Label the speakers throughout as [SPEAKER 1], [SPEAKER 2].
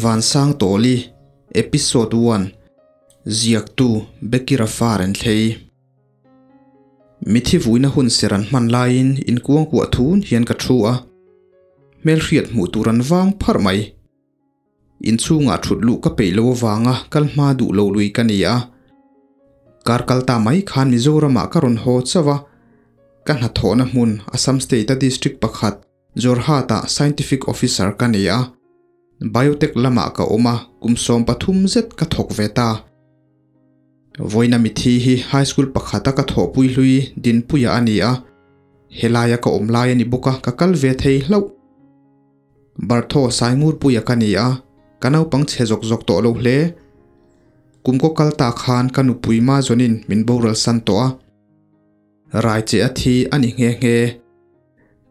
[SPEAKER 1] Vansangtawli Episode One Ziaktu Becky Rafaren thlei. Mithi vuina hun ser an hman laiin inkuangkuah thun hian ka thu a, hmelhriat hmuh tur an vang pharh mai. Inchhungah thut luh ka peih lo avanga kal hma duh lo lui ka ni a. Kar kal ta mai khan Mizoramah ka rawn haw chauh a, ka hnathawhna hmun Assam State-a district pakhat Jorhat-ah Scientific Officer ka ni a. Biotech lamah ka awm a, kum 13 zet ka thawk ve ta. Vawiina mithi hi High School pakhata ka thawhpui hlui Dinpuia a ni a, helaia ka awm lai a ni bawk a, ka kal ve thei hlauh. Bartho Saingurpuia ka ni a, ka naupang chhe zawk zawk tawh lo hle. Kum kaw kal ta khan ka nupui Mazawnin min boral san tawh a. Rai che a thi a ni nghe nghe.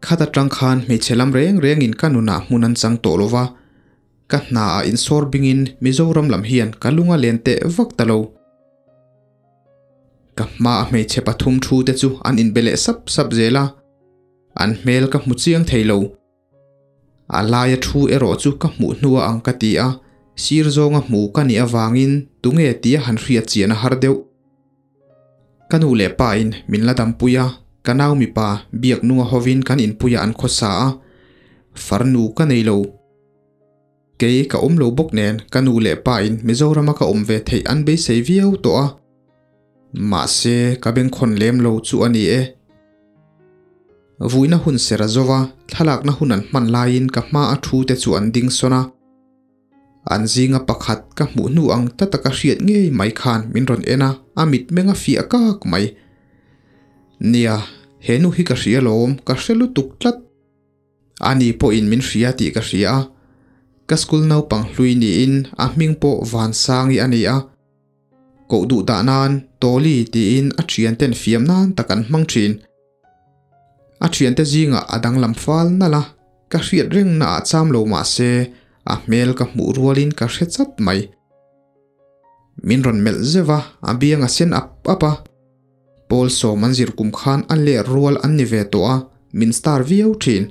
[SPEAKER 1] Khat atang khan hmeichhe lam reng rengin ka nunah hmun an chang tawh lo va, ka hnaah insawr bingin Mizoram lam hian ka lung a len teh vak ta lo. Ka hmaa hmeichhe pathum thu te chu an inbe leh sap sap zel a, an hmel ka hmu chiang thei lo. A laia thu erawh chu ka hmuh hnua ang ka ti a, sir zawnga hmu ka nih avangin tunge tia han hriat chian a har deuh. Ka nu leh pa in min la dampui a, ka nau mipa biak nunga hovin kan inpuia an khawsa a, farnu ka nei lo. Kei ka awm lo bawk nen ka nu leh pa in Mizorama ka awm ve theih an beisei viau tawh a. Mahse ka bengkhawn lem lo chu a ni e. Vuina hun ser a zo va, thlalakna hun an hman laiin ka hma a thu te chu an ding sawn a. An zinga pakhat ka hmuh hnu ang ta taka hriat ngei mai khan min rawn en a, a mitmeng a fiah kak mai. Nia, he nu hi ka hria lawm, ka hre lutuk tlat. Ani pawhin min hria tih ka hria a, ka school naupang hlui niin a hming pawh Vansangi a ni a. Koh duh dah nan Tawli tiin a thianten fiam nan tak an hmang thin. A thiante zingah a danglam fal nalh a, ka hriat reng na ah cham lo mah se a hmel ka hmuh rualin ka hre chat mai. Min rawn melh zeuh a, a biang a sen ap ap a. Pawl sawm an zir kum khan a ler rual an ni ve tawh a, min star viau thin.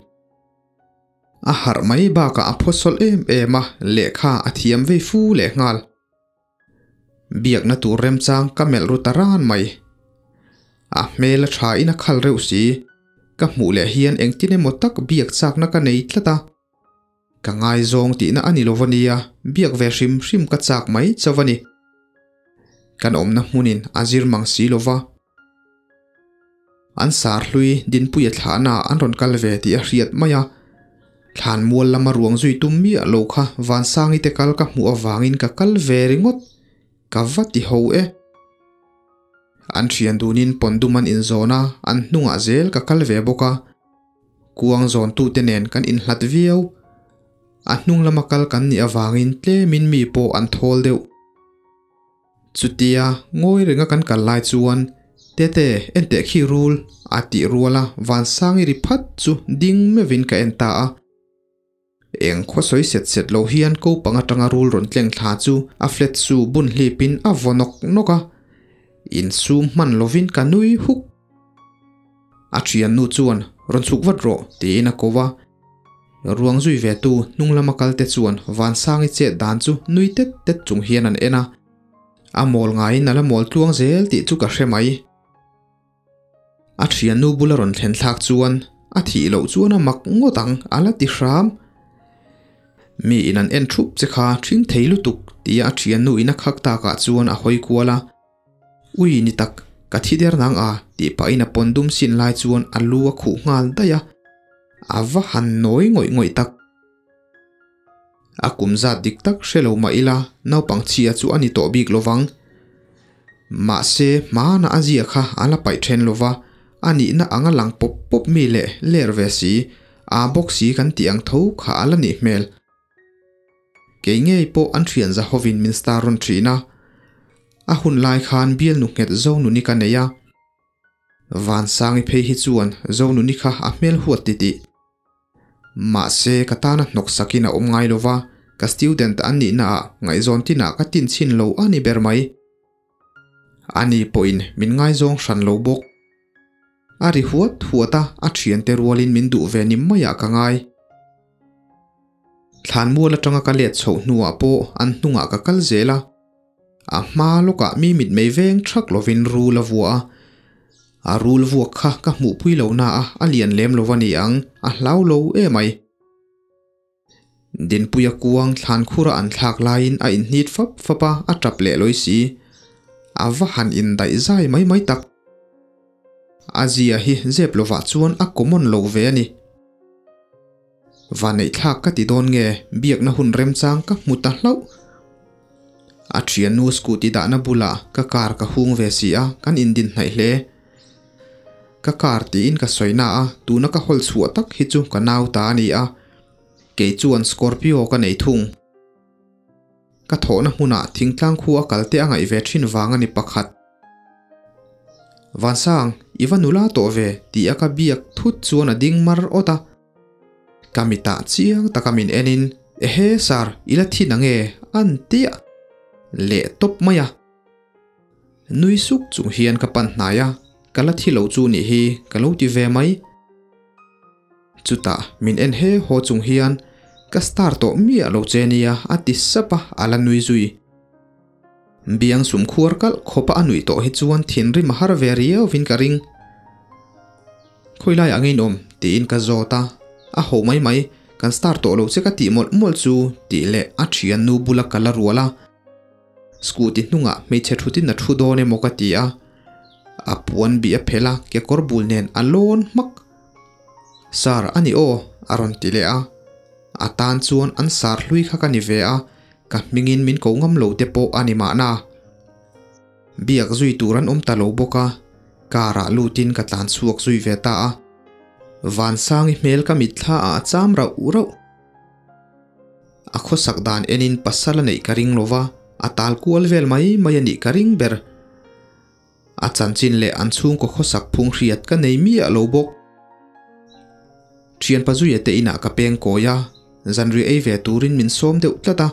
[SPEAKER 1] A harh mai bakah a phawsawlh em em a, lehkha a thiam vei fu lehnghal. Biakna tur remchang ka melh ru ta ran mai. A hmel a tha in a khal reuh si. Ka hmuh leh hian engtin emaw tak biak chakna ka nei tlat a. Ka ngaizawng tihna a ni lo va nia, biak ve hrim hrim ka chak mai chauh a ni. Kan awmna hmunin a zir mang si lo va. An sar hlui Dinpuia thlahna an rawn kal ve tih a hriat mai a, thlan mual lama ruang zui tum miah lo kha Vansangi te kal ka hmuh avangin ka kal ve ringawt, ka va ti ho e. An thian dunin pawndum an inzawn a, an hnungah zel ka kal ve bawk a, kuang zawntute nen kan inhlat viau. A hnung lama kal kan nih avangin tlemin mi pawh an thawl deuh. Chutia ngawi renga kan kal lai chuan Tete enteh khi rul a tih rual a Vansangi ri phat chu ding meuhin ka en ta a. Eng khaw sawi set set lo hian ko pang atanga rul rawn tleng thla chu a flat su bun hlipin a vaw nawk nawk a. Insum hman lovin ka nui huk. A thiannu chuan rawn chhuk vat rawh tiin a ko a. Ruang zui ve tu hnung lama kal te chuan Vansangi chet dan chu nui tet tet chung hian an en a. A mawl ngaiin a la mawl tluang zel tih chu ka hre mai. A thiannu bula rawn thlen thlak chuan a thih loh chuan a mak ngawt ang a la ti hram. Mi in an en thup che kha thing thei lutuk tia a thiannu in a khak takah chuan a hawi kual a. Ui ni tak, ka thi der nang a, tih pahin a pawn dum sin lai chuan a lu a khuh nghal daih a, a va han nawi ngawih ngawih tak. A kum zat dik tak hre lo mah ila naupang chhia chu a ni tawh bik lo vang. Mahse hmana a zia kha a la paih then lo va, a nihna anga lang pawp pawp mi leh ler ve si, aa bawk si kan tih ang tho kha a la nih hmel. Kei ngei pawh an thian za hovin min star rawn thin a, a hun lai khan bialnu nghet Zonuni ka nei a. Vansangi phei hi chuan Zonuni kha a hmel huat titih. Mahse ka tana hnawk sakin a awm ngai lo va, ka student an nihna ah ngaihzawn tinah ka tin chhin lo a ni ber mai. Ani pawhin min ngaizawng hran lo bawk. A ri huat huat a, a thiante rualin min duh ve ni maiah ka ngai. Thlanmual atanga ka let chhoh hnuah pawh an hnungah ka kal zel a. A hma lawkah mi mitmei veng thak lovin rul a vuah a. A rul vuak kha ka hmuhpui lo na a, a lian lem lo a ni ang, a hlau lo emai. Dinpuia kuang thlan khura an thlak laiin a inhnit fap fap a, a tap leh lawi si. A va han indaih zai mai mai tak. A zia hi zep lovah chuan a common lo ve a ni. Vaneihthlak ka ti dawn nge biakna hun remchang ka hmu ta hlauh. A thiannu scooty dahna bulah ka car ka hung ve si a, kan indin hnaih hle. Ka car tiin ka sawi na a, tuna ka hawl chhuah tak hi chu ka nau ta a ni a, kei chuan Scorpio ka nei thung. Ka thawhna hmunah thingtlang khu a kal te a ngaih ve thin vang a ni pakhat. Vansang, i va nula tawh ve tih a ka biak thut chuan a ding mar awt a. Ka mitah chiang taka min enin, Ehe sir, i la thin ang e, an tiah leh tawp mai a. Nui suk chung hian ka pan hnai a, ka la thi lo chu nih hi ka lo ti ve mai. Chutah min en he haw chung hian ka star tawh miah lo che nia a ti sap a, a la nui zui. Biang sum khuar kalh khawpa a nuih tawh hi chuan thinrim a har ve riau vin ka ring. Khawi lai ah ngei awm tiin ka zawt a, a ho mai mai, kan star tawh lo che ka tih mawlh mawlh chu tih leh a thiannu bula ka la rual a. Scooty hnungah hmeichhe thutin a thu dawn emaw ka ti a, a puan bih a phelh a, kekawr bul nen a lawn hmak. Sir a ni aw a rawn ti leh a, a tan chuan an sar hlui kha ka ni ve a, ka hmingin min ko ngam lo te pawh a ni mahna. Biak zui tur an awm ta lo bawk a, car ah lutin ka tlan chhuak zui ve ta a. Vansangi hmel ka mitthla ah a cham rauh rauh. A khawsak dan enin pasal a neih ka ring lova, a tal kual vel mai mai a nih ka ring ber. A chanchin leh an chhungkaw khawsak phung hriat ka nei miah lo bawk. Thianpa Zuia te inah ka peng kawi a, zanriah ei ve turin min sawm deuh tlat a,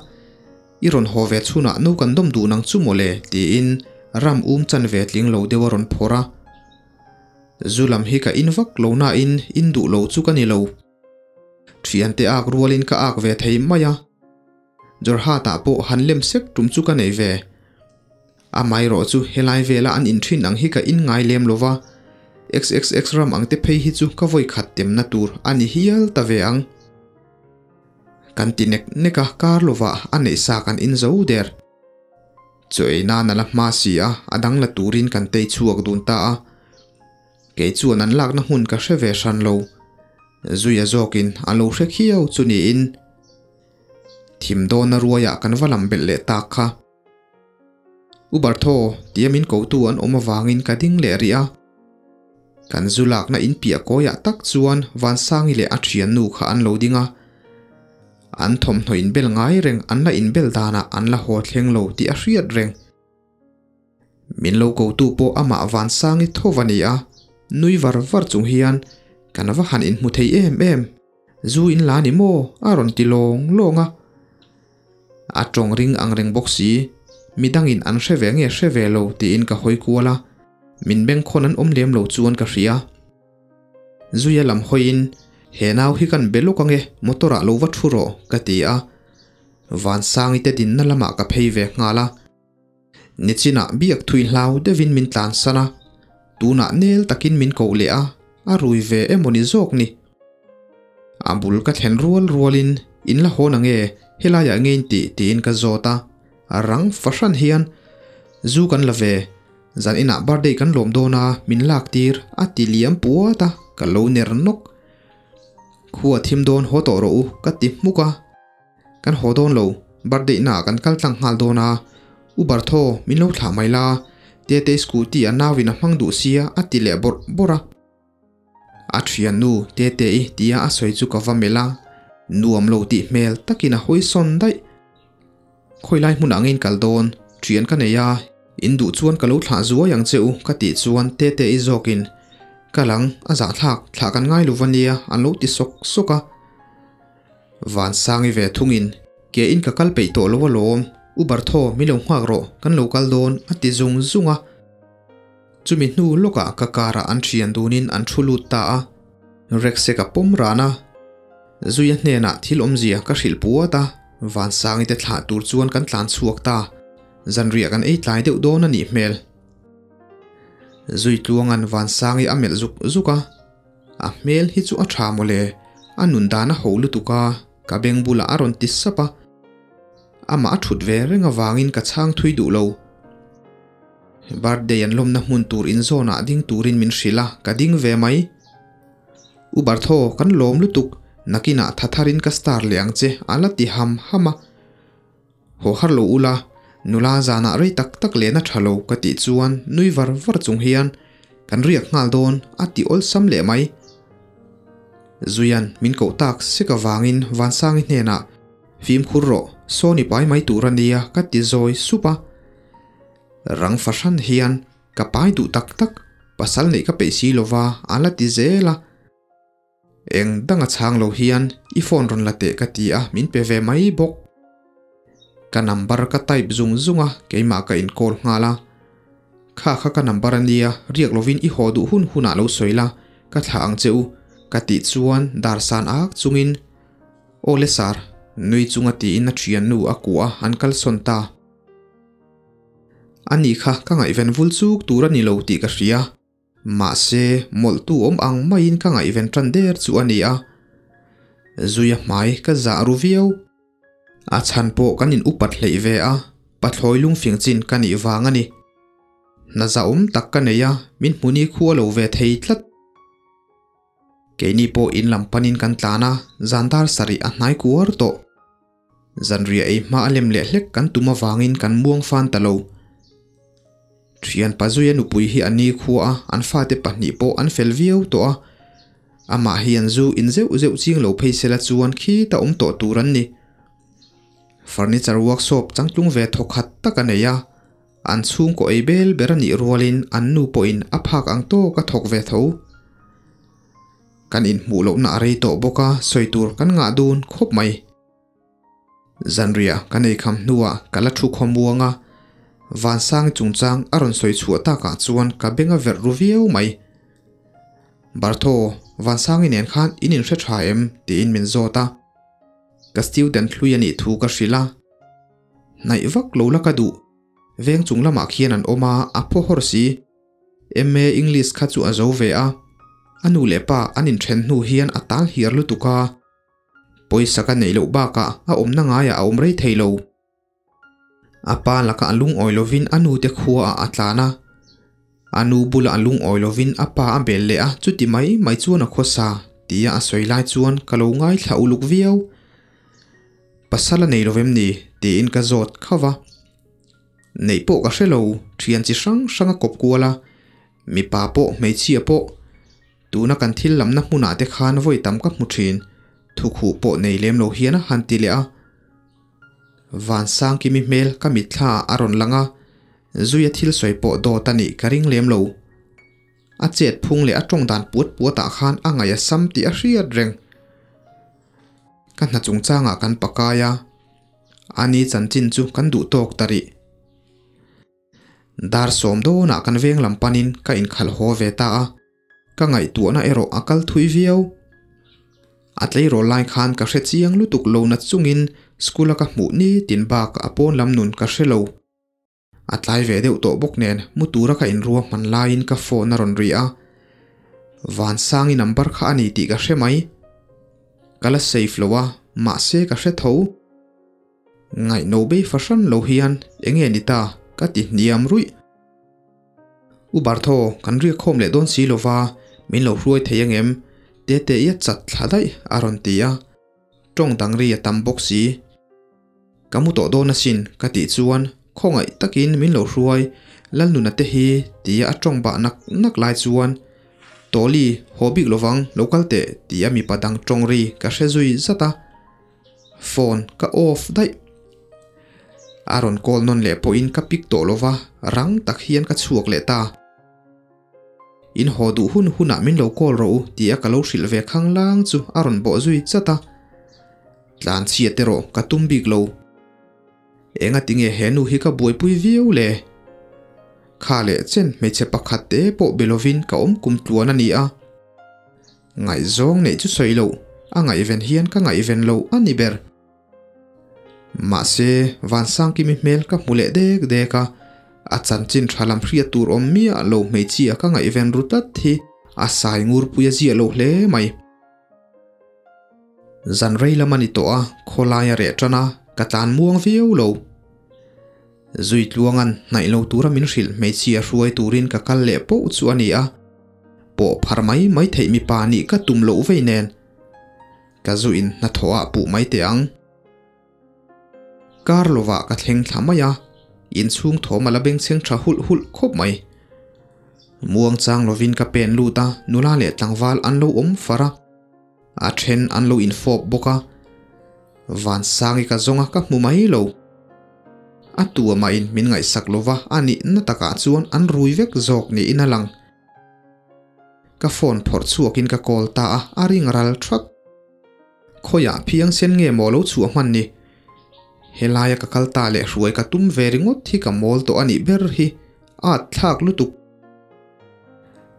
[SPEAKER 1] I rawn haw ve chhunah no kan dawm duh nang chu mawle tiin ram um chan ve tling lo deuh a rawn phawrh a. Zu lam hi ka in vak lo nain in duh lo chu ka ni lo. Thiante ak rualin ka ak ve thei mai a. Jorhat-ah pawh han lem sek tum chu ka nei ve. Amaherawh chu helai vela an inthin ang hi ka in ngai lem lo va, XXX ram ang te phei hi chu ka vawi khat temna tur a ni hial ta ve ang. Kan ti nek nek a, kar lovah a neih sa kan in zo der. Chaw ei nan a la hma si a, a dang la turin kan tei chhuak dun ta a. Kei chuan an lakna hmun ka hre ve hran lo. Zuia zawkin a lo hre khiau chu niin thim dawna ruaiah kan va lam belh leh tak kha. U Bartho tia min kotu an awm avangin ka ding leh rih a. Kan zu lakna in piah kawiah tak chuan Vansangi leh a thiannu kha an lo ding a. An thawmhnaw inbel ngai reng an la inbel danah an la haw thleng lo tih a hriat reng. Min lo kotu pawh amah Vansangi tho va ni a, nui var var chung hian kan va han inhmu thei em em, zu in la ni maw a rawn ti lawng lawng a. A tawng ring ang reng bawk si, midangin an hre ve nge hre ve lo tiin ka hawi kual a, min bengkhawn an awm lem lo chuan ka hria. Zuia lam hawiin, He nau hi kan be lawk ange, motor ah lo va thu rawh ka ti a, Vansangi te dinna lamah ka phei ve nghal a. Nichinah biak thui hlau deuhin min tlansan a, tunah nel takin min koh leh a, a rui ve emaw ni zawk ni. A bul ka thlen rual rualin in la hawn ange, helaiah nge in tih tiin ka zawt a, a rang fahran hian zu kan la ve, zan inah birthday kan lawm dawn a, min lak tir a ti liam puat a, ka lo ner nawk. Khua thim dawn haw tawh rawh u ka ti hmuk a. Kan haw dawn lo, birthday na ah kan kal tlang nghal dawn a, U Bartho, min lo thlah mai la, Tetei scooty a nauin a hmang duh sia a ti leh bawrh bawrh a. A thiannu Tetei tia a sawi chu ka va melh a, nuam lo tih hmel takin a hawi sawn daih. Khawi lai hmunah nge in kal dawn, thian ka nei a, in duh chuan ka lo thlah zuai ang che u ka tih chuan Tetei zawkin, Kal ang, a zahthlak, thlah kan ngai lo va nia an lo ti sawk sawk a. Vansangi ve thungin, Ke in ka kal peih tawh lo alawm, U Bartho min lo nghak rawh, kan lo kal dawn a ti zung zung a. Chumi hnu lawkah ka car ah an thian dunin an thu lut ta a, Rexe ka pawm ran a. Zuia hnenah thil awmzia ka hrilh puat a, Vansangi te thlah tur chuan kan tlan chhuak ta. Zanriah kan ei tlai deuh dawn a nih hmel. Zui tluanga'n Vansangi a melh zuk zuk a, A hmel hi chu a tha mawle, a nun dan a ho lutuk a, ka beng bulah a rawn ti sap a. Amah a thut ve reng avangin ka chhang thui duh lo. Birthday an lawmna hmun tur inzawnah ding turin min hrilh a, ka ding ve mai. U Bartho, kan lawm lutuk, nakinah tha tharin ka star leh ang che, a la ti ham ham a. Haw har lo ula, nula zanah rei tak tak lehna tha lo ka tih chuan nui var var chung hian kan riak nghal dawn a ti awlsam leh mai. Zuian min koh tak sek avangin Vansangi hnenah fimkhur rawh, sawn i pai mai tur a nia ka ti zawi sup a. Rang fahran hian ka pai duh tak tak, pasal neih ka peih si lova a la ti zel a. Eng dang a chhang lo hian i phone rawn la teh ka ti a, min pe ve mai bawk. Ka number ka type zung zung a, keimah ka in call nghal a. Kha kha ka number a nia, riak lovin i haw duh hun hunah lo sawi la, ka thlah ang che u, ka tih chuan dar san ak chungin Aw le sir, nui chunga tiin a thiannu a kuah a, an kalsawn ta. A ni kha ka ngaihven vul chuk tur a ni lo tih ka hria. Mahse, mawlhtu awm ang maiin ka ngaihven tan der chu a ni a. Zuia hmai ka zah ru viau. A chhan pawh kan in upat hleih ve a, pathlawi lungfing chin ka nih vang a ni. Hna zahawm tak ka nei a, min hmuni khu a lo ve thei tlat. Keini pawh in lam panin kan tlan a, zan dar sarih a hnai kuar tawh. Zanriah ei hma a lem leh hlek kan tum avangin kan muang fan ta lo. Thian Pazuia nupui hi a ni khua a, an fate pahnih pawh an fel viau tawh a. Amah hian zu in zeuh zeuh ching lo phei sela chuan khita awm tawh tur an ni. Furniture workshop changtlung ve thawkhat tak a nei a, an chhungkaw ei bel ber a nih rualin an nu pawhin a phak ang tawk a thawk ve tho. Kan inhmuh lohna a rei tawh bawk a, sawi tur kan ngah dun khawp mai. Zanriah kan ei kham hnuah ka la thu khawmuang a, Vansangi chungchang a rawn sawi chhuah takah chuan ka beng a verh ru viau mai. Bartho, Vansangi nen khan in inhre tha em? tiin min zawt a. Ka student hlui a nih thu ka hrilh a. Hnaih vak lo la ka duh. Veng chung lamah khian an awm a, a phaw hawr si. MA English kha chu a zo ve a, a nu leh pa an inthen hnu hian a tal hiar lutuk a, pawisa ka neih loh bakah a awmna ngaiah a awm rei thei lo. A pa lakah a lungawi lovin a nu te khuaah a tlan a, a nu bulah a lungawi lovin a pa a bel leh a, chuti mai mai chuan a khawsa tia a sawi lai chuan ka lo ngaithla uluk viau. Pasal a nei lovem ni? tiin ka zawt khauh va. Neih pawh ka hre lo, thian chi hrang hrang a kawp kual a, mipa pawh hmeichhia pawh. Tuna kan thil lamna hmunah te khan vawi tam ka hmu thin, thukhuh pawh nei lem lo hian a han ti leh a. Vansangkimi hmel ka mitthla ah a rawn lang a, Zuia thil sawi pawh dawt a nih ka ring lem lo. A chet phung leh a tawng dan puat puat ah khan a ngaih a sam tih a hriat reng. Ka hna chungchangah kan pakai a. Ani chanchin chu kan duh tawk ta rih. Dar sawm dawnah kan veng lam panin ka inkhalh haw ve ta a, ka ngaihtuahna erawh a kal thui viau. A tleirawl lai khan ka hre chiang lutuk lo na chungin school a ka hmuh nitin bak a pawn lam nun ka hre lo. A tlai ve deuh tawh bawk nen mu tura ka inrua hman laiin ka phone a rawn ri a, Vansangi number kha a ni tih ka hre mai. Ka la save lo a, mahse ka hre tho. Ngaihno bei fahran lo hian enge ni ta ka ti hniam ruih. U Bartho, kan riak khawm leh dawn si lova, min lo hruai thei angem? Tete i a chat thla daih a rawn ti a, tawng dang ri a tam bawk si. Ka mu tawh dawn asin ka tih chuan khawngaih takin min lo hruai Lalnuna te hi tia a tawng bah nak nak lai chuan Tawli haw bik lovang lo kal teh tia mipa dang tawng ri ka hre zui zat a, phone ka off daih. A rawn call nawn leh pawhin ka pick tawh lova rang tak hian ka chhuak leh ta. In haw duh hun hunah min lo call rawh u tia ka lo hrilh ve khanglang chu a rawn bawh zui zat a. Tlan chhiat erawh ka tum bik lo. Enga tinge he nu hi ka buaipui viau le? Kha leh chen hmeichhe pakhat te pawh be lovin ka awm kum tluan a ni a. Ngaihzawng neih chu sawi loh. a ngaihven hian ka ngaihven lo a ni ber. Mahse, Vansangkimi hmel ka hmu leh dek dek a, a chanchin tha lam hriat tur awm miah lo hmeichhia ka ngaihven ru tlat hi a sai ngurpui a ziah lo hle mai. Zan rei lam a ni tawh a, khawlai a reh tan a, ka tlan muang viau lo. Zui tluangan hnaih lo tura min hrilh hmeichhia hruai turin ka kal leh poh chu a ni a, pawh phar mai mai theih mipa nih ka tum loh vei nen ka zu in hnathawh ah puh mai teh ang. Kar lovah ka thleng thla mai a, inchhung thawm a la bengchheng tha hulh hulh khawp mai. Muang chang lovin ka pen lut a, nula leh tlangval an lo awm far a, a then an lo infawp bawk a, Vansangi ka zawng a ka hmu mai lo. A tu amahin min ngaihsak lova a nihna takah chuan an rui vek zawk niin a lang. Ka phone phawrh chhuakin ka call ta a, a ring ral that. Khawiah phiang sen nge maw lo chhuah hman ni? Helaia ka kal ta leh hruai ka tum ve ringawt hi ka mawl tawh a nih ber hi, a at thlak lutuk.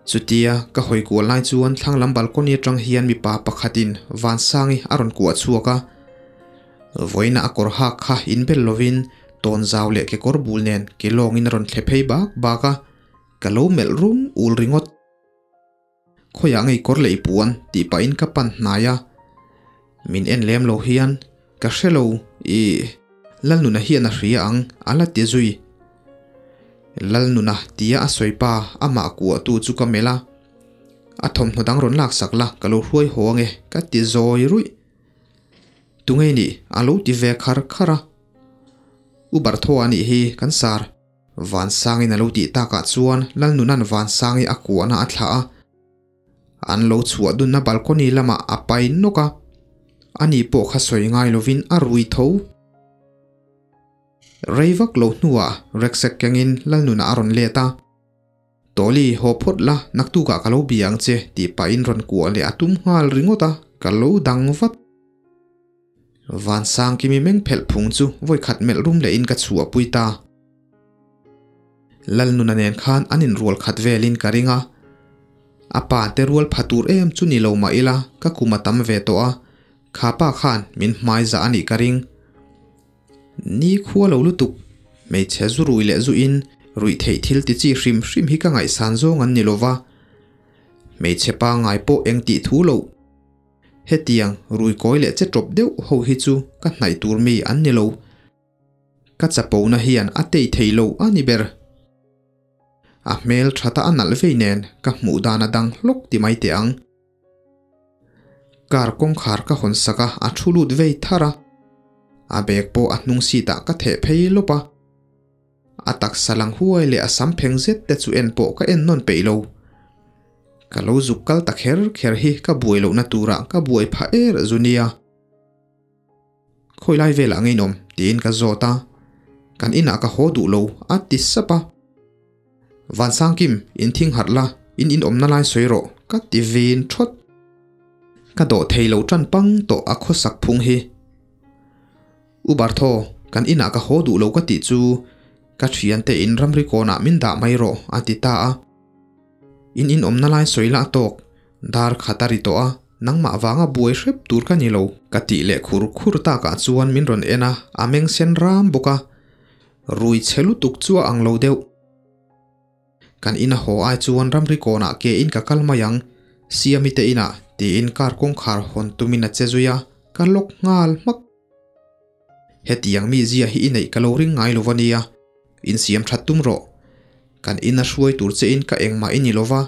[SPEAKER 1] Chutia ka hawi kual lai chuan thlang lam balcony atang hian mipa pakhatin Vansangi a rawn kuah chhuak a. Vawiina a kawr hak kha inbel lovin tawnzau leh kekawr bul nen ke lawngin a rawn thle phei bak bak a, ka lo melh rum ul ringawt. Khawiah ngei kawr leh i puan tih pahin ka pan hnai a, min en lem lo hian ka hre lo i Lalnuna hian a hria ang a la ti zui. Lalnuna tia a sawi pa amah kuahtu chu ka melh a, a thawmhnaw dang rawn laksak la ka lo hruai haw ange ka ti zawi ruih. Tunge nih a lo ti ve khar khar a, U Barthaw a nih hi kan sar. Vansangin a lo tih takah chuan Lalnuna'n Vansangi a kuahna a thlah a, an lo chhuah dunna balcony lamah a pai nawk a, ani pawh kha sawi ngai lovin a rui tho. Rei vak lo hnuah Reksek kengin Lalnuna a rawn let a, Tawli, haw phawt la, naktukah ka lo bia ang che tih pahin rawn kuah leh a tum nghal ringawt a, ka lo dang vat. Vansangkimi meng phelh phung chu vawi khat melh rum lehin ka chhuahpui ta. Lalnuna nen khan an inrual khat velin ka ring a. A pa te rual pha tur em chu ni lo mah ila ka kum a tam ve tawh a, kha pa khan min hmai zah a nih ka ring. Ni khua lo lutuk, hmeichhe zu rui leh zu in ruih theih thil ti chi hrim hrim hi ka ngaihsan zawng an ni lova. Hmeichhe pangngai pawh eng tih thu loh. Hetiang rui kawi leh che tawp deuh ho hi chu ka hnaih tur mi an ni lo. Ka chapona hian a tei thei lo a ni ber. A hmel thata a nalh vei nen ka hmuh dan a dang hlawk ti mai teh ang. Car kawngkhar ka hawn sak a, a thu lut vei thar a. A bag pawh a hnung seat ah ka theh phei lawp a. A taksa lang huai leh a sam pheng zet te chu en pawh ka en nawn peih lo. Ka lo zuk kal ta kher kher hi ka buai lohna turah ka buai phah er zu nia. Khawi lai velah ngeinawm tiin ka zawt a, kan inah ka haw duh lo a ti sap a. Vansangkim, in thing harh la, in inawmna lai sawi rawh ka ti vin thawt. Ka dawh thei lo tan pang tawh a khawsak phung hi. U Bartho, kan inah ka haw duh lo ka tih chu ka thiante in ramri kawnah min dah mai rawh a ti ta a. In inawmna lai sawi lah tawk, dar khat a ri tawh a, nangmah vanga buai hrep tur ka ni lo ka tih leh khur khur takah chuan min rawn en a, a meng sen ram bawk a, rui chhe lutuk chu a ang lo deuh. Kan ina haw ai chuan ramri kawnah ke in ka kal mai ang, Siami te inah tiin car kawngkhar hawn tumin a che zui a, ka lock nghal hmak. Hetiang mi zia hi i neih ka lo ring ngai lo va nia, insiam that tum rawh. Kan ina hruai tur che in ka engmah i ni lo va,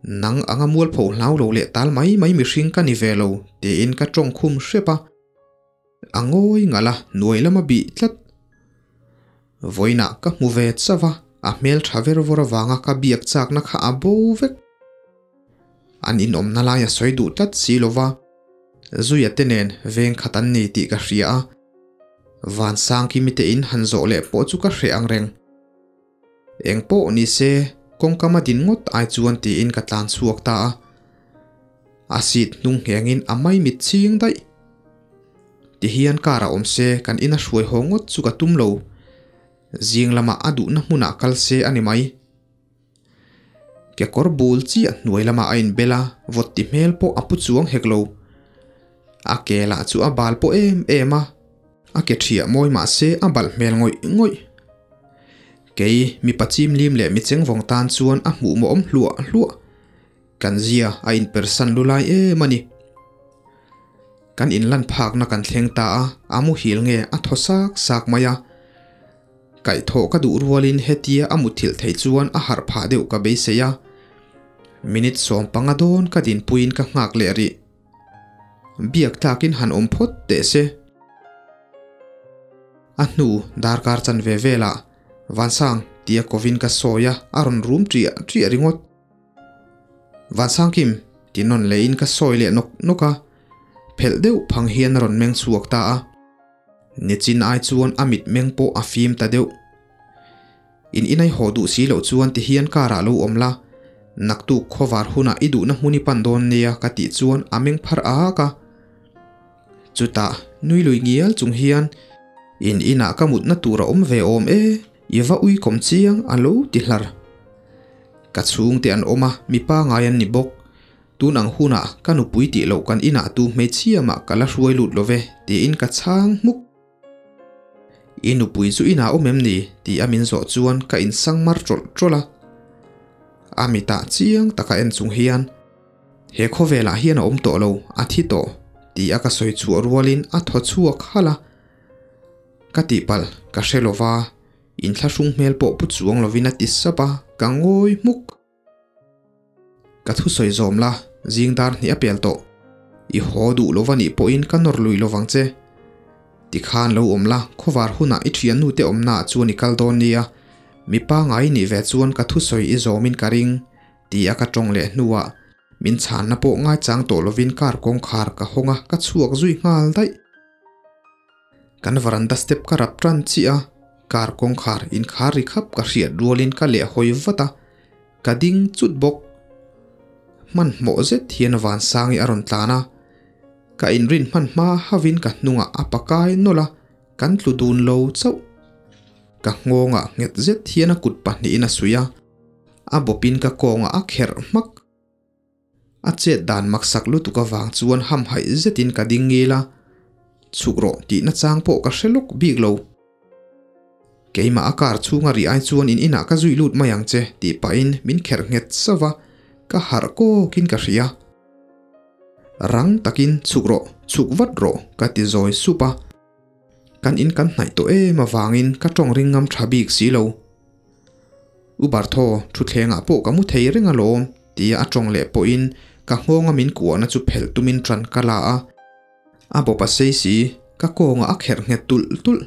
[SPEAKER 1] nang anga mualpho hlau lo leh tal mai mai mihring ka ni ve lo tiin ka tawng khum hrep a. A ngawi ngalh a, hnuai lama bih tlat. Vawiinah ka hmu ve chauh a, a hmel tha ver vawr avanga ka biak chakna kha a bo vek. An inawmna lai a sawi duh tlat si lo va, Zuia te nen veng khat an ni tih ka hria a, Vansangkimi te in han zawh leh pawh chu ka hreh ang reng. Eng pawh ni se, kawngkam a din ngawt ai chuan tiin ka tlan chhuak ta a. A seat hnung nghengin a maimit ching daih. Tihian car a awm se kan ina hruai haw ngawt chu ka tum lo. Zing lamah a duhna hmunah kal se a ni mai. Kekawr bul chiah hnuai lamah a inbel a, vawt ti hmel pawh a pu chuang hek lo. A ke lah chu a bal pawh em em a, a ke thiah mawi mah se a balh hmel ngawih ngawih. Kei mipa chim lim leh mi chengvawng tan chuan a hmuh mawhawm hluah hluah. Kan zia a inpersan lu lai em a ni. Kan inlan phakna kan thleng ta a, a muhil nge a thaw sak sak mai a. Kaihthawh ka duh rualin hetia a muthilh theih chuan a harh phah deuh ka beisei a. Minute 15 dawn ka dinpuiin ka nghak leh rih. Biak tlakin han awm phawt teh se. A hnu darkar chanve velah Vansang tia kovin ka sawi a, a rawn rum ṭiah ṭiah ringawt. Vansangkim ti nawn lehin ka sawi leh nawk nawk a, phelh deuh phang hian a rawn meng chhuak ta a. Nichin ai chuan a mit meng pawh a fim ta deuh. In inai haw duh si loh chuan ti hian car ah lo awm la, naktuk khawvar hunah i duhna hmun i pan dawn nia ka tih chuan a meng phar ak a. Chutah nui lui ngial chung hian in inah ka mutna tur a awm ve awm e, i va ui kawm chiang a lo ti hlar. Ka chhungte an awm a, mipa ngai an ni bawk. Tun ang hunah ka nupui tih loh kan inah tu hmeichhia mah ka la hruai lut lo ve tiin ka chhang hmuk. I nupui chu inah awm em ni? Ti a min zawh chuan ka insang mar tawlh tawlh a. A mitah chiang taka en chung hian he khawvelah hian a awm tawh lo, a thi tawh ti a ka sawi chhuah rualin a thaw chhuak halh a. Ka tihpalh ka hre lova, inthlahrung hmel pawh pu chuang lovin a ti sap a, ka ngawi hmuk. Ka thusawi zawm la, zing dar hnih a pel tawh. I haw duh lo va nih pawhin ka nawr lui lo vang che. Tikhan lo awm la, khawvar hunah i thiannu te awmnaah chuan i kal dawn nia. Mi pangai nih ve chuan ka thusawi i zawmin ka ring, ti a ka tawng leh hnuah min chhanna pawh ngaichang tawh lovin car kawngkhar ka hawng a, ka chhuak zui nghal daih. Kan varanda step ka rap tan chiah a, car kawngkhar inkhar ri khap ka hriat rualin ka leh hawi vat a, ka ding chut bawk. Hmanhmawh zet hian Vansangi a rawn tlan a, ka inrin hman hma hauhin ka hnungah a pakai nawlh a, kan tlu dun lo chauh. Ka nghawngah nghet zet hian a kut pahnihin a suih a, a bawpin ka kawngah a kherh hmak. A chet dan maksak lutuk avang chuan hamhaih zetin ka ding ngil a, chhuk rawh tih nachang pawh ka hre lawk bik lo. Keimah a car chhunga ri ai chuan in inah ka zui lut mai ang che tih pahin min kherh nghet sauh a, ka harh kawkin ka hria. Rang takin chhuk rawh, chhuk vat rawh ka ti zawi sup a. Kan in kan hnaih tawh em avangin ka tawng ring ngam tha bik si lo. U Bartho, thutthlengah pawh ka mu thei reng alawm, tia a tawng leh pawhin ka nghawnga min kuahna chu phelh tumin ṭan ka la a. A bawp a sei si, ka kawngah a kherh nghet tulh tulh.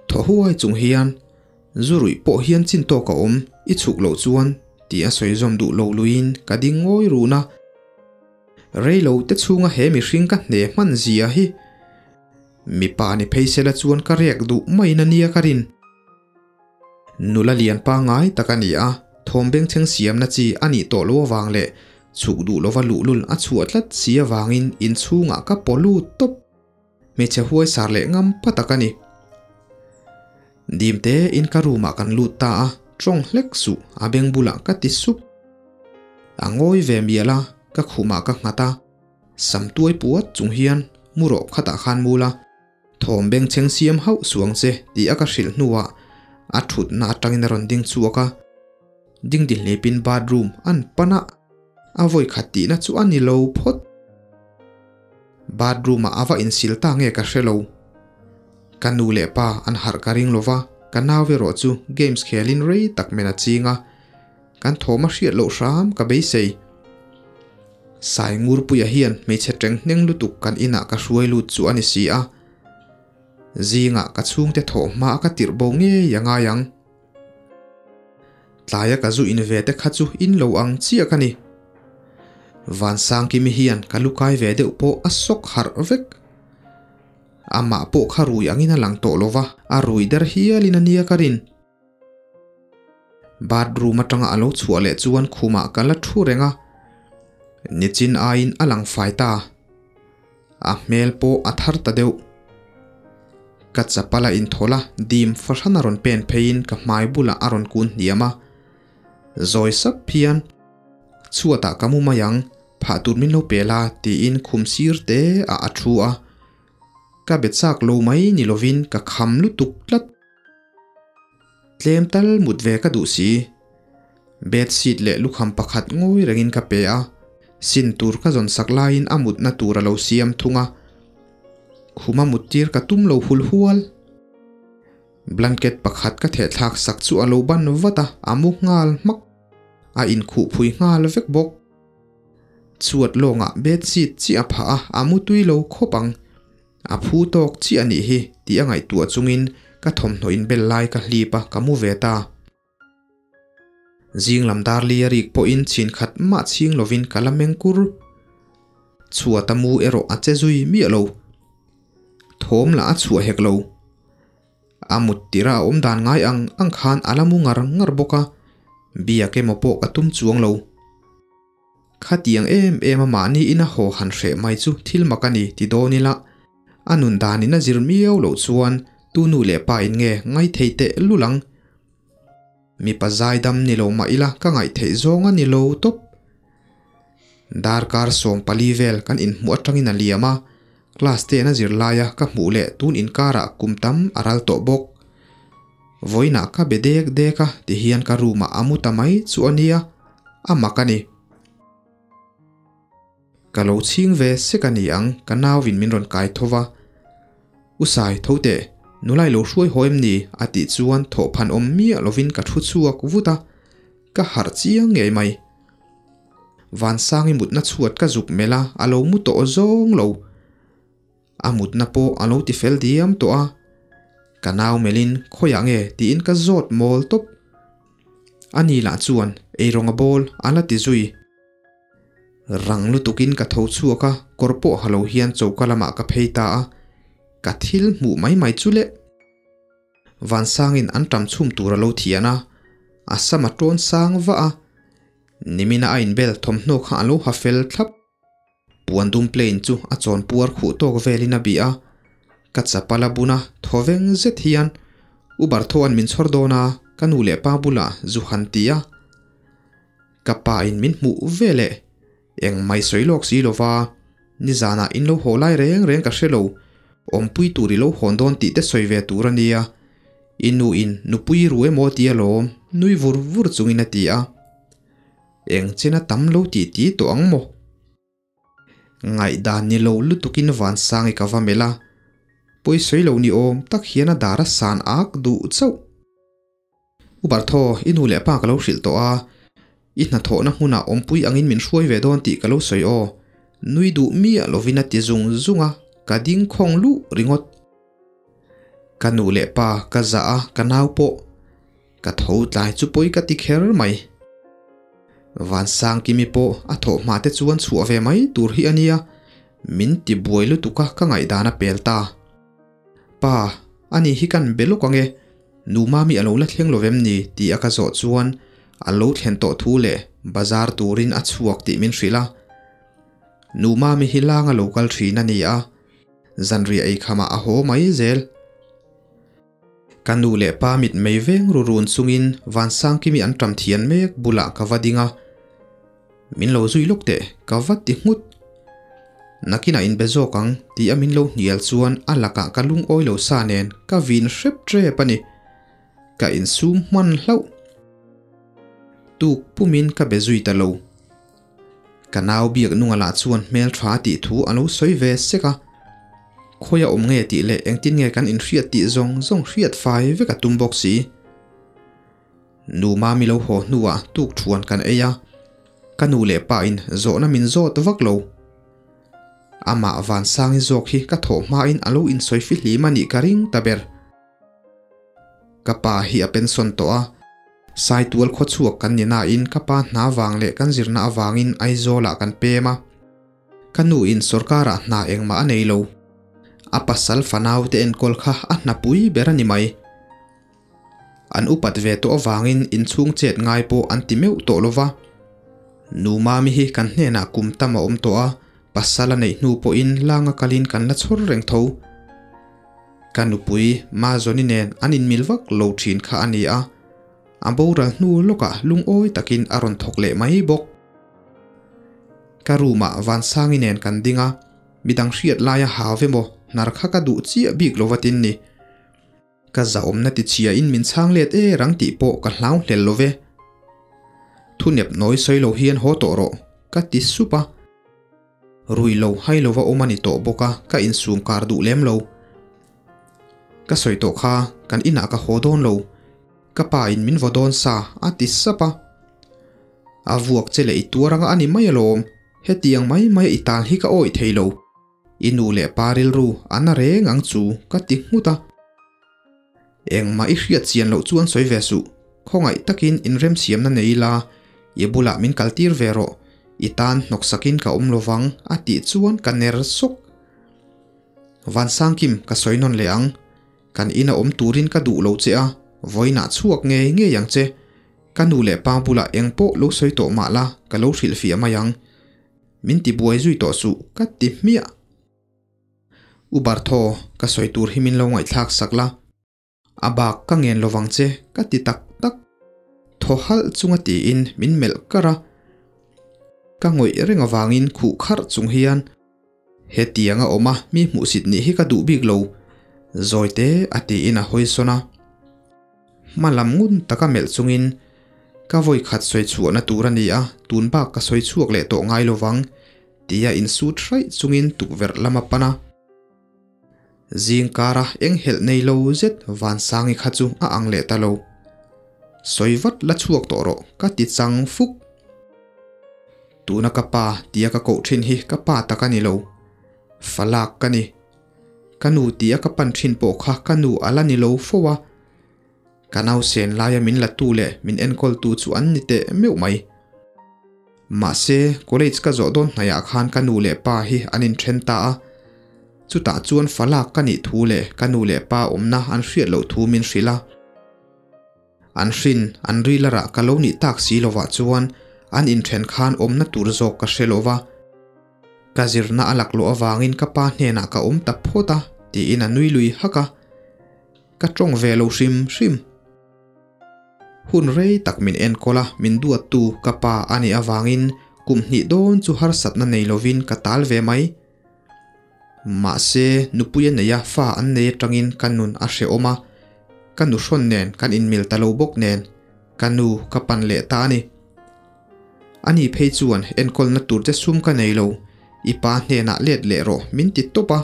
[SPEAKER 1] Thaw huai chung hian, Zu ruih pawh hian chin tawk a awm, i chhuk loh chuan, tia sawi zawm duh lo luiin ka ding ngawi run a. Rei lo te chhunga he mihring ka hne hman zia hi. Mipa ni phei sela chuan ka riak duh maiin a nia ka rin. Nula lian pangngai tak a ni a, thawm bengchheng siamna chi a nih tawh lo avang leh chhuk duh lova luhlul a chhuah tlat si avangin inchhungah ka paw lut tawp. Hmeichhe huai sar leh ngam pa tak a ni. Dim tein ka room ah kan lut ta a, tawng hlek suh a beng bulah ka ti sup. A ngawi ve mial a, ka khumah ka nghat a, sam tuai puat chung hian mu rawh khatah khan mul a, thawm bengchheng siam hauh suang che tih a ka hrilh hnuah a thutna atangin a rawn ding chhuak a, dingdi hlepin bathroom an pan a, a vawi khat tihna chu a ni lo phawt. Bathroom ah a va insil ta nge ka hre lo. Ka nu leh pa an harh ka ring lova, ka nau erawh chu games khelin rei tak men a ching a, kan thawm a hriat loh hram ka beisei. Sai Ngurpuia hian hmeichhe teng hneng lutuk kan inah ka hruai lut chu a ni si a. Zingah ka chhungte thawh hma a ka tirh bo ngei a ngai ang. Tlaia ka zu in ve te kha chu in lo ang chiah ka ni. Vansangkimi hian ka lu kai ve deuh pawh a sawk harh vek. Amah pawh kha rui angin a lang tawh lo va, a rui der hialin a nia ka rin. Bathroom atanga a lo chhuah leh chuan khumah ka la thu reng a, nichin aiin a lang fai ta. A hmel pawh a thar ta deuh. Ka chapal a inthawl a, dim fahran a rawn pen pheiin ka hmai bulah a rawn kun hniam a. Zawi sap hian, Chhuatah ka mu mai ang, Phah tur min lo pe la tiin khum sir te ah a thu a. Ka be chak lo mai ni lovin ka kham lutuk tlat. Tlem tal mut ve ka duh si. Bed sheet leh lukham pakhat ngawi rengin ka pe a, sin tur ka zawn sak laiin a mutna tur a lo siam thung a. Khuma mut tir ka tum lo hul hual. Blanket pakhat ka theh thlak sak chu a lo ban vat a, a mu nghal hmak. A inkhuh phui nghal vek bawk. Chhuat lawngah bed sheet chiah a phah a, a mu tui lo khawp ang. A phu tawk chiah a nih hi tih a ngaihtuah chungin ka thawmhnaw inbel lai ka hlip a, ka mu ve ta. Zing lam dar li a rik pawhin chhin khat mah chhing lovin ka la meng kur. Chhuat a mu erawh a che zui miah lo. Thawm lah a chhuah hek lo. A mut tirh a awm dan ngai ang ang khan a la mu ngar ngar bawk a, biak emaw pawh ka tum chuang lo. Khatiang em em a mahni ina haw han hreh mai chu thil mak a ni ti dawn ila, a nun danin a zir miau loh chuan tu nu leh pa in nge ngaithei teh lul ang. Mipa zaidam ni lo mah ila ka ngaihtheih zawng a ni lo tawp. Darkar 14 vel kan inhmuh atangin a liam a, class ten a zir laia ka hmuh leh tun inkarah kum tam a ral tawh bawk. Vawiinah ka be dek dek a ti hian ka room ah a mu ta mai chu a nia, a mak a ni. Ka lo chhing ve sek a ni ang ka nauin min rawn kai tho va. U Sai, tho teh, nula i lo hruai haw em ni? a tih chuan thawhphan awm miah lovin ka thu chhuak vut a, ka harh chiang ngei mai. Vansangi mutna chhuat ka zuk melh a, a lo mu tawh zawng lo. A mutna pawh a lo ti fel diam tawh a, ka nau melhin khawiah nge tiin ka zawt mawl tawp. Ani lah chuan eirawng a bawl a la ti zui. Rang lutukin ka tho chhuak a, kawr pawh ha lo hian choka lamah ka phei ta a, ka thil hmuh mai mai chu le. Vansangin an ṭam chhum tur a lo thian a, a sam a ṭawn sang vah a, nimina a inbel thawmhnaw kha a lo ha fel thlap. Puan dum plane chu a chawn puar khuh tawk velin a bih a, ka chapal a bun a, thaw veng zet hian U Barthoa'n min chhawr dawn a, ka nu leh pa bulah zu han ti a. Ka pa in min hmuh ve leh engmai sawi lawk si lova, nizanah in lo haw lai reng reng ka hre lo, awmpui tur i lo hawn dawn tih te sawi ve tur a nia, i nu in nupui ru emaw ti alawm nui vur vur chungin a ti a. Eng chen a tam lo tih ti tawh ang maw? Ngaihdan ni lo lutukin Vansangi ka va melh a, pawisawi lo ni awm tak hian a dar a san ak duh chauh. U Barthaw, i nu leh pa ka lo hrilh tawh a, i hnathawhna hmunah awmpui angin min hruai ve dawn tih ka lo sawi aw, nui duh miah lovin a ti zung zung a, ka ding khawng luh ringawt. Ka nu leh pa ka zah a, ka nau pawh. Ka tho tlai chu pawi ka ti kher mai. Vansangkimi pawh a thawh hma te chuan chhuah ve mai tur hi a nia, min ti buai lutuk a ka ngaihdan a pel ta. Pa, ani hi kan be lawk ang e, nu mami a lo la thleng lo vem ni tih a ka zawh chuan a lo thlen tawh thu leh bazar turin a chhuak tih min hrilh a. Nu mami hi langa lo kal thin a ni a, zanriah eikhamah a haw mai zel. Ka nu leh pa mit mei veng ru run chungin Vansangkimi an ṭam thian mek bulah ka va ding a, Min lo zui lawk teh, ka va ti nghut. Nakinah inbe zawk ang tih a min lo hnial chuan a lakah ka lungawi lo sa nen ka vin hrep ṭep a ni. Ka insum hman hlauh. Tuk pumin ka be zui ta lo. Ka nau biak nunga lah chuan hmeltha tih thu a lo sawi ve sek a, khawi a awm nge tih leh engtin nge kan inhriat tih zawng zawng hriat fai vek a tum bawk si. Nu Mami lo haw hnuah tuk thuan kan ei a, ka nu leh pa in zawhna min zawt vak lo. Amah Vansangi zawk hi ka thawh hmain a lo insawi fihlim a nih ka ring ta ber. Ka pa hi a pension tawh a, Saitual khawchhuak kan ni nain ka pa hna vang leh kan zirna avangin Aizawlah kan pem a. Ka nu in sawrkarah hna engmah a nei lo. A pasal fanau te enkawl kha a hnapui ber a ni mai. An upat ve tawh avangin inchhung chet ngai pawh an ti meuh tawh lo va. Nu Mami hi kan hnenah kum tam a awm tawh a, pasal a neih hnu pawhin langa kalin kan la chhawr reng tho. Ka nupui Mazawni nen an inmil vak lo thin kha a ni a, a boral hnu lawkah lungawi takin a rawn thawk leh mai bawk. Ka room ah Vansangi nen kan ding a, midang hriat laia hau ve maw hnar kha ka duh chiah bik lo va tin ni. Ka zahawmna ti chhia in min chhang let e rang tih pawh ka hlau hlel lo ve. Thu nep nawi sawi lo hian haw tawh rawh, ka ti sup a. Rui lo hai lova awm a ni tawh bawk a, ka insum kar duh lem lo. Ka sawi tawh kha, kan inah ka haw dawn lo. Ka pa in min vaw dawn sa, a ti sap a. A vuak che leh i tuar anga a ni mai alawm, hetiang mai mai a i tal hi ka awih thei lo. I nu leh pa rilru a na reng ang chu, ka ti nghut a. Engmah i hriat chian loh chuan sawi ve suh, khawngaih takin inremsiamna nei ila, i bulah min kaltir ve rawh, i tan hnawksakin ka awm lovang a tih chuan ka ner sawk. Vansangkim ka sawi nawn leh ang, kan ina awm turin ka duh lo che a, vawiinah chhuak ngei ngei ang che, ka nu leh pa bulah engpawh lo sawi tawh mah la ka lo hrilhfiah mai ang, min tibuai zui tawh suh ka ti hmiah. U Bartho, ka sawi tur hi min lo ngaihthlak sak la. A bak ka ngen lovang che, ka ti tak tak. Thaw halh chunga tiin min melh kar a. Ka ngawih reng avangin khuh kharh chung hian, Hetiang a awm a, mi hmuhsit nih hi ka duh bik lo, zawite a tiin a hawi sawn a. Hma lam ngun taka melh chungin, Ka vawi khat sawi chhuahna tur a ni a, tun bak ka sawi chhuak leh tawh ngai lovang, tia insut hraih chungin tukverh lam a pan a. Zing kara eng helh nei lo zet Vansangi kha chu a ang leh ta lo. Sawi vat la chhuak tawh rawh, ka ti chang fuk. Tuna ka pa tia ka koh thin hi ka pa tak a ni lo. Falak ka ni. Ka nu tia ka pan thin pawh kha ka nu a la ni lo fo a. Ka nausen laia min la tu leh min enkawl tu chu an ni teh meuh mai. Mahse, college ka zawh dawn hnaihah khan ka nu leh pa hi an inthen ta a. Chutah chuan falak ka nih thu leh ka nu leh pa awmna an hriat loh thu min hrilh a. An hrin, an rilarah ka lo nih tak si lovah chuan an inthen khan awmna tur zawk ka hre lo va. Ka zirna a laklawh avangin ka pa hnenah ka awm ta phawt a, tiin a nui lui hak a. Ka tawng ve lo hrim hrim. Hun rei tak min enkawl a, min duattu ka pa a nih avangin kum hnih dawn chu harsatna nei lovin ka tal ve mai. Mahse, nupui a nei a, fa an nei atangin ka nun a hrehawm a, ka nuhrawn nen kan inmil ta lo bawk nen, ka nu ka pan leh ta a ni. Ani phei chuan enkawlna tur che sum ka nei lo, i pa hnenah let leh rawh min ti tawp a.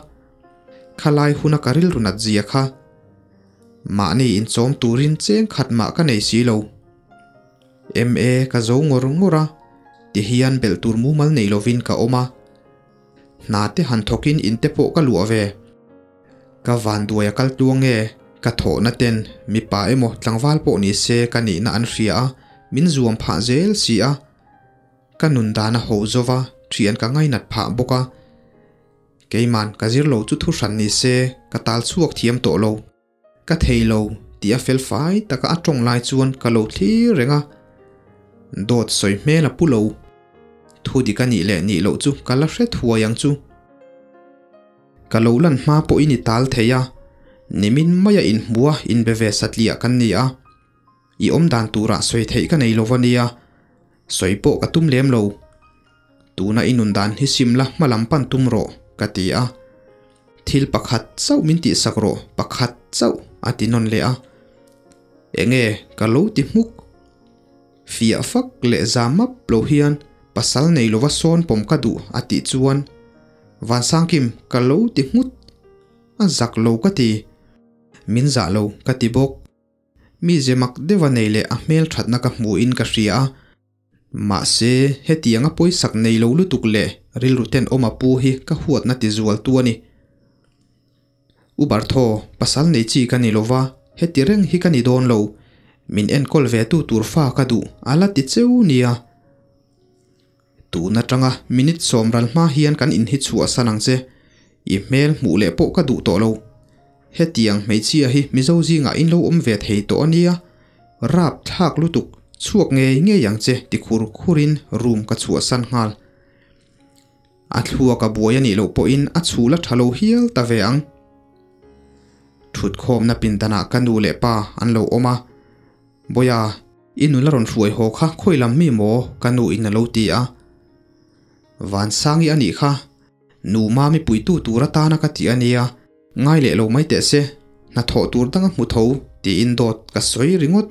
[SPEAKER 1] Khalai huna ka rilru nat zia kha. Mahni inchawm turin cheng khat mah ka nei si lo. MA ka zo ngawr ngawr a, tihian belh tur mumal nei lovin ka awm a. Hna te han thawkin in te pawh ka luah ve. Ka vanduai a kal tluang nge, ka thawhna ten mipa emaw tlangval pawh ni se ka nihna an hria a, min zuam phah zel si a. Ka nun dan a ho zova, thian ka ngainat phah bawk a. Keiman ka zir lo chu thu hran ni se, ka tal chhuak thiam tawh lo. Ka thei lo tih a fel fai taka a tawng lai chuan ka lo thlir reng a. Dawt sawi hmel a pu lo. Thu dik a nih leh nih loh chu ka la hre thuai ang chu. Ka lo lan hma pawhin i tal thei a, nimin maia inhmua inbe ve satliah kan ni a. I awm dan turah sawi theih ka nei lo va nia, sawi pawh ka tum lem lo. Tuna i nun dan hi sim la hma lam pan tum rawh, ka ti a. Thil pakhat chauh min tihsak rawh, pakhat chauh, a ti nawn leh a. Enge ka lo ti hmuk. Fiah fak leh za map lo hian pasal nei lova sawn pawm ka duh a tih chuan Vansangkim ka lo ti nghut. A zak lo ka ti. Min zah lo ka ti bawk. Mi ze mak deuha nei leh a hmel thatna ka hmuhin ka hria a. Mahse, hetianga pawisak nei lo lutuk leh rilru tenawm a pu hi ka huatna ti zualtu a ni. U Bartho, pasal nei chi ka ni lova, heti reng hi ka ni dawn lo. Min enkawl ve tu tur fa ka duh a la ti cheu nia. Tun atanga minute sawm ral hma hian kan in hi chhuahsan ang che. I hmel hmuh leh pawh ka duh tawh lo. Hetiang hmeichhia hi Mizo zingah in lo awm ve thei tawh a nia. Rap thlak lutuk, chhuak ngei ngei ang che ti khur khurin room ka chhuahsan nghal. A thluak a buai a nih loh pawhin a chhul a tha lo hial ta ve ang. Thutkhawmna pindanah ka nu leh pa an lo awm a. Bawia, i nula rawn hruai haw kha khawi lam mi maw? ka nu in a lo ti a. Vansangi a nih kha, nu Mami puitu tur atana ka ti a nia, ngai leh lo mai teh se, hnathawh tur dang a hmu tho tiin dawt ka sawi ringawt.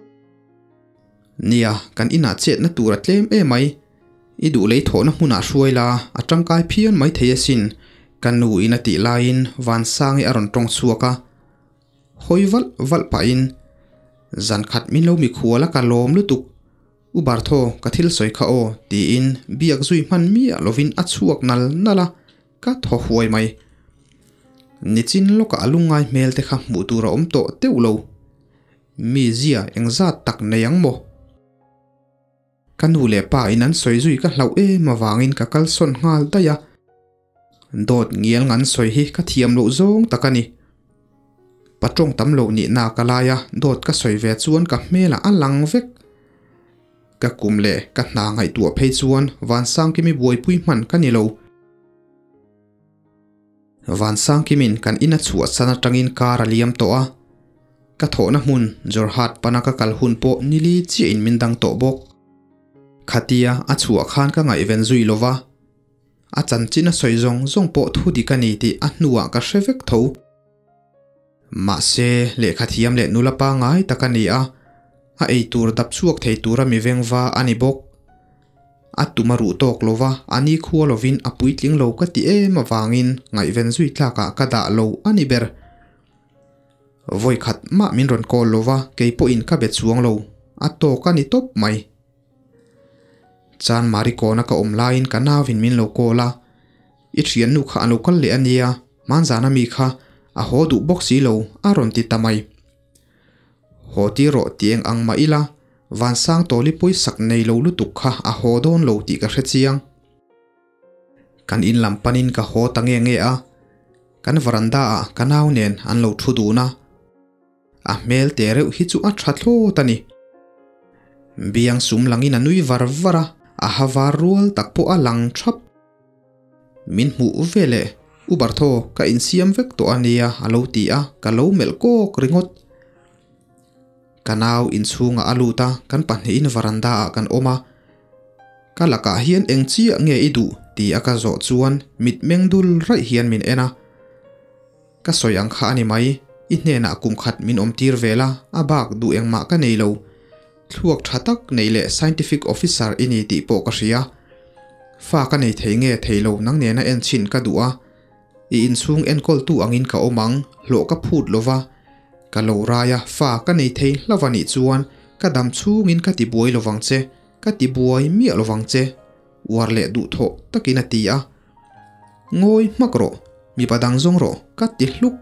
[SPEAKER 1] Nia, kan inah chetna tur a tlem emai, i duh lei thawhna hmunah hruai la, a tangkai phian mai thei asin, ka nu in a tih laiin Vansangi a rawn tawng chhuak a. Hawi valh valh pahin, Zan khat min lo mikhual a ka lawm lutuk, U Bartho, ka thil sawi kha aw, tiin biak zui hman miah lovin a chhuak nal nal a, ka thaw huai mai. Nichin lawkah a lungngai hmel te kha hmuh tur a awm tawh teuh lo. Mi zia engzat tak nei ang maw? Ka nu leh pa in an sawi zui ka hlauh em avangin ka kalsawn nghal daih a. Dawt ngial ngan sawi hi ka thiam loh zawng tak a ni. Pa tawng tam lo nihna ka lai a, dawt ka sawi ve chuan ka hmelah a lang vek. Ka kum leh ka hna ngaihtuah phei chuan Vansangkimi buaipui hman ka ni lo. Vansangkimin kan ina chhuahsan atangin kar a liam tawh a, ka thawhna hmun Jorhat pana ka kal hun pawh nili chiahin min dang tawh bawk. Khatia a chhuah khan ka ngaihven zui lo va, a chanchin a sawi zawng zawng pawh thu dik a ni tih a hnuah ka hre vek tho. Mahse, lehkha thiam leh nula pangngai tak a ni a, a eitur dap chhuak thei tura mi vengva a ni bawk. A tum a ruh tawk lo va, a ni khua lovin a puitling lo ka ti em avangin ngaihven zui tlakah ka dah lo a ni ber. Vawi khat mah min rawn call lo va, kei pawhin ka be chuang lo, a tawk a ni tawp mai. Chan Marikawna ka awm laiin ka nauin min lo call a, I thiannu kha a lo kal leh a nia, hmanzana mi kha a haw duh bawk si lo a rawn ti ta mai. Haw tir rawh ti eng ang mah ila, Vansang Tawli pawisak nei lo lutuk kha a haw dawn lo tih ka hre chiang. Kan in lam panin ka haw ta nge nge a, kan veranda ah ka nau nen an lo thu dun a. A hmel te reuh hi chu a tha thlawt a ni. Biang sum langin a nui var var a, a ha var rual tak pawh a lang thap. Min hmuh ve leh, U Bartho, ka insiam vek tawh a nia a lo ti a, ka lo melh kawk ringawt. Ka nau inchhungah a lut a, kan pahnihin veranda ah kan awm a. Ka lakah hian eng chiah nge i duh ti a ka zawh chuan mitmeng dul raih hian min en a. Ka sawi ang kha a ni mai, i hnenah kum khat min awm tir vel a, a bak duh engmah ka nei lo. Thluak tha tak nei leh scientific officer i ni tih pawh ka hria. Fa ka nei thei nge thei lo nang nena en chhin ka duh a, i inchhung enkawltu angin ka awm ang, hlawh ka phut lo va, ka lo rai a, fa ka nei thei hlauh a nih chuan ka dam chhungin ka ti buai lovang che, ka ti buai miah lovang che, uar leh duhthawh takin a ti a. Ngawi hmak rawh, mipa dang zawng rawh ka ti hluk.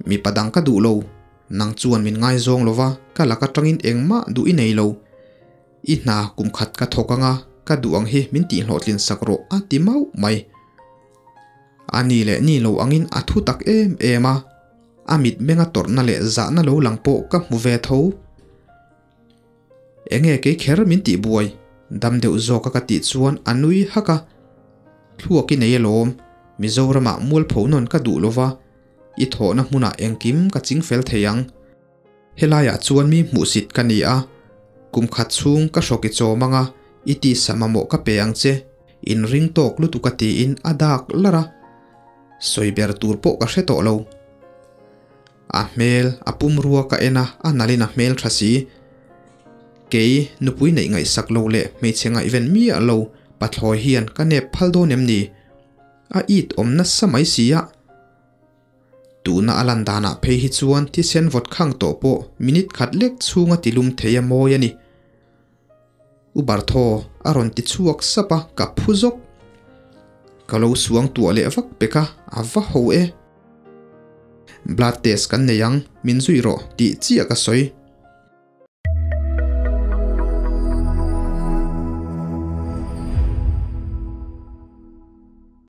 [SPEAKER 1] Mipa dang ka duh lo, nang chuan min ngaizawng lo va, ka lak atangin engmah duh i nei lo. I hna kum khat ka thawk anga, ka duh ang hi min tihhlawhtlin sak rawh a ti mauh mai. A ni leh ni lo angin a thu tak em em a, a mitmenga tawrhna leh zahna lo lang pawh ka hmu ve tho. Enge kei kher min tih buai? Dam deuh zawk a ka tih chuan a nui hak a. Thluak i nei alawm, Mizoramah mualpho nawn ka duh lova, i thawhna hmunah engkim ka ching fel thei ang. Helaiah chuan mi hmuhsit ka ni a, kum khat chhung ka hrawk i chawm anga i tisa mamawh ka pe ang che, inring tawk lutuk a tiin a dak larh a. Sawi ber tur pawh ka hre tawh lo. A hmel, a pumrua ka en a, a nalhin a hmel tha si. Kei, nupui neih ngaihsak lo leh hmeichhe ngaihven miah lo pathlawi hian ka nep phal dawn em ni? A it awm nasa mai si a. Tuna a lan danah phei hi chuan thisen vawt khang tawh pawh minute khat lek chhunga tilum thei a mawi a ni. U Bartho a rawn ti chhuak sap a, ka phu zawk. Ka lo suang tuah leh vak pek a, a va ho e. Blood test kan nei ang, min zui rawh tih chiah ka sawi.